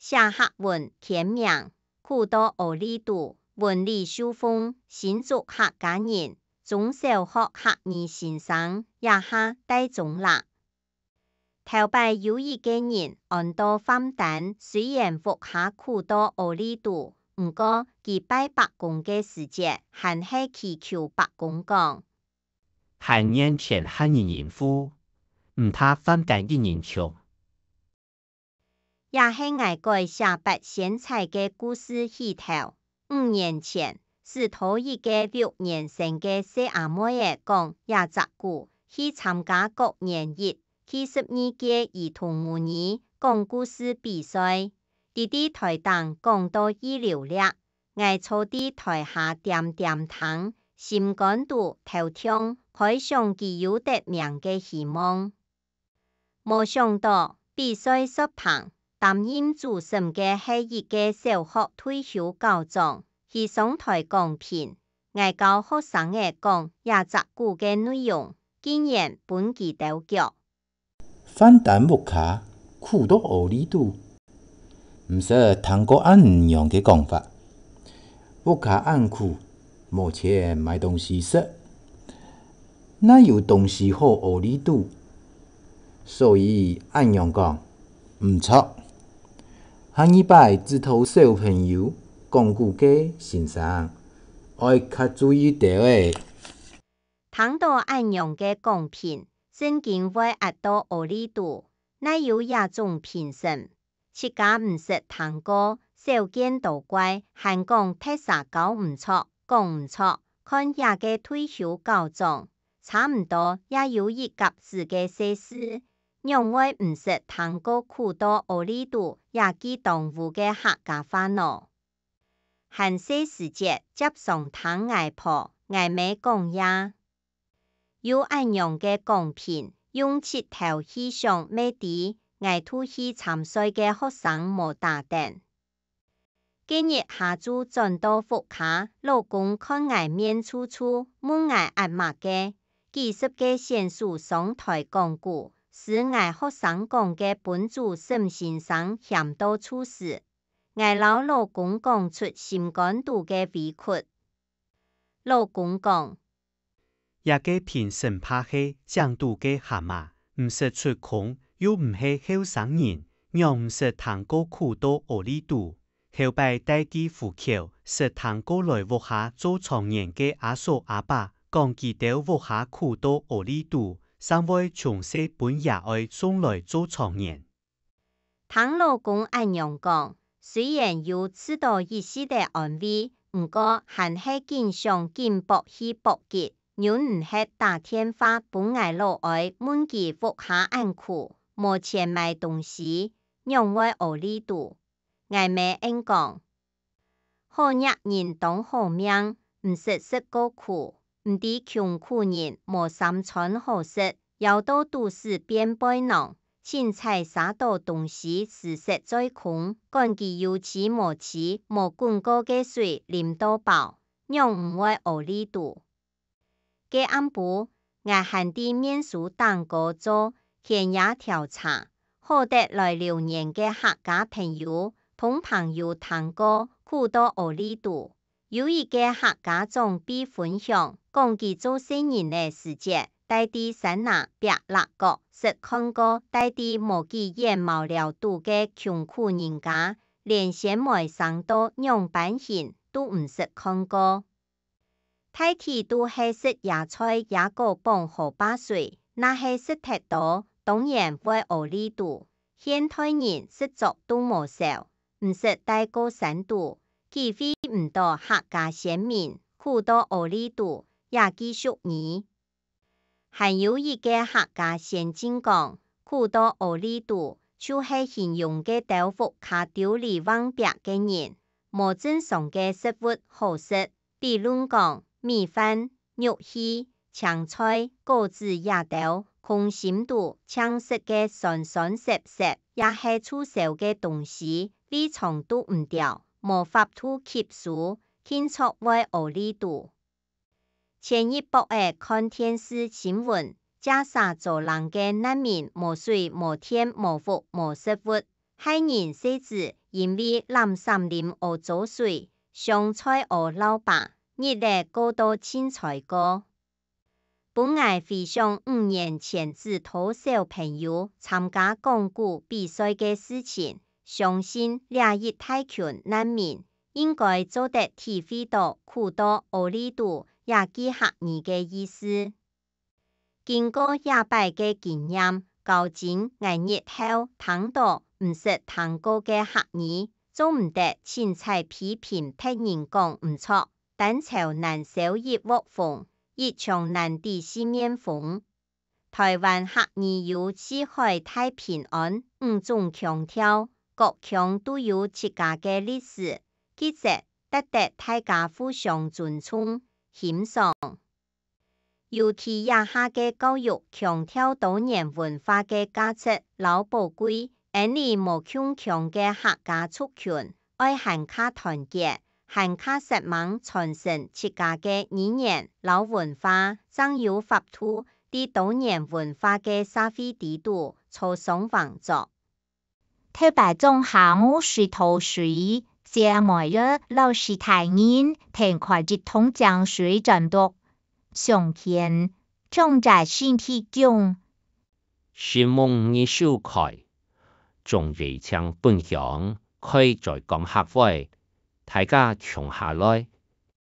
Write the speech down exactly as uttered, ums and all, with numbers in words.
寫客文、簽名，苦到屙痢肚，文理秀鳳，新竹客家人，中小學客語先生，這下戴中啦。頭擺有一個人安到范丹，雖然屋下苦到屙痢肚，毋過佢拜伯公个時節，還係祈求伯公講：「還願全客人幸福，毋怕范丹一人窮。」 也係𠊎改寫八仙彩个故事起頭。五年前，斯托一個六年生个細阿妹仔講這隻古，去參加各年一、第十二屆兒童母語講故事比賽。佢在臺頂講到已流淚，𠊎坐在臺下恬恬聽，心肝肚敨暢，開想佢有得名个希望。 無想到，比賽煞忒，擔任主審个係一個小學退休校長，佢上臺講評，𠊎教學生仔講這隻古个內容，竟然分佢兜腳。范丹屋下苦到屙痢肚， 毋識聽過恁樣个講法。屋下恁苦，無錢買東西食，哪有東西好屙痢肚？所以恁樣講，毋著。下二擺指導小朋友講古个先生，愛較注意兜仔。聽到恁樣个講評，神經會壓到屙痢肚，哪有這種評審？ 自家毋識聽過，少見多怪，還講忒社交毋著，講毋著，看這個退休校長，差毋多也有一甲子个歲數，仰會毋識聽過苦到屙痢肚這句當烏个客家話呢？還細時節，輒常聽𠊎婆、𠊎姆講這。 有恁樣个講評，用膝頭去想乜知，𠊎肚去參賽个學生無打等。該日下晝轉到屋下，老公看𠊎面臭臭，問𠊎屙麼个。幾十個選手上臺講古，斯𠊎學生講个分主審先生嫌到臭屎。𠊎摎老公講出心肝肚个委屈。老公講： 這個評審怕係井肚个蛤蟆，毋識出空，又毋係後生人，仰毋識聽過苦到屙痢肚。後擺戴佢虎口，識聽過來屋下做狀元个阿嫂阿伯，講佢兜屋下苦到屙痢肚，正會從細分爺哀送來做狀元。 聽老公恁樣講，雖然有試著一息仔安慰，毋過還係緊想緊駁去駁急，忍毋核打電話分𠊎老哀，問佢屋下恁苦，無錢買東西，仰會屙痢肚。𠊎姆應講： 好額人當好命，毋識食過苦，毋知窮苦人無三餐好食，枵到肚屎變背囊，凊彩捎著東西時食嘴空，管佢有萋無萋，無滾過个水啉到飽，仰毋會屙痢肚。 該暗晡，𠊎還在面書頂高做田野調查，好得來留言个客家朋友，通朋友聽過苦到屙痢肚。有一個客家長輩分享，講佢做細人仔時節，戴在山林壁罅角，識看過戴在無幾遠茅寮肚个窮苦人家，連仙梅生到仰般形都毋識看過。 大體都係食野菜、野果傍河壩水，若係食忒多，當然會屙痢肚。現代人食粥都無愁，毋識戴過山肚，體會毋著客家先民苦到屙痢肚這句俗語。 還有一個客家先進講，苦到屙痢肚，就係形容該兜屋下丟裡橫壁个人，無正常个食物好食，比論講米飯、肉絲、青菜、果子這兜，空心肚淨食个酸酸澀澀，也係臭燒个東西，胃腸堵毋牢，無法度吸收，定著會屙痢肚。 前一駁仔看電視新聞，借沙洲冷个難民無水、無電、無屋、無食物，大人細子因為濫糝啉屙糟水，上菜屙澇粄，日仔過到盡衰過。 分𠊎回想五年前指導小朋友參加講古比賽个事情，相信這一大群難民應該做得體會到苦到屙痢肚也記客語个意思。經過這擺个經驗，教精𠊎日後聽著毋識聽過个客語，做毋得凊彩批評別人講毋著， 單朝難燒一鑊烽，一牆難抵四面風。臺灣客語有四海大平安五種腔調，各腔都有自家个歷史，價值，值得大家互相尊重、欣賞。尤其這下个教育強調多元文化个價值摎寶貴，恩俚無共腔个客家族群， 愛還較團結，還較煞猛傳承自家个語言摎文化，正有法度在多元文化个社會底肚做上橫桌。頭擺種下午水土水，姐妹仔摎序大人，跈開一桶淨水轉肚，上天，長者身體強。 承蒙你收看，眾位請分享，開嘴講客話，大家共下來。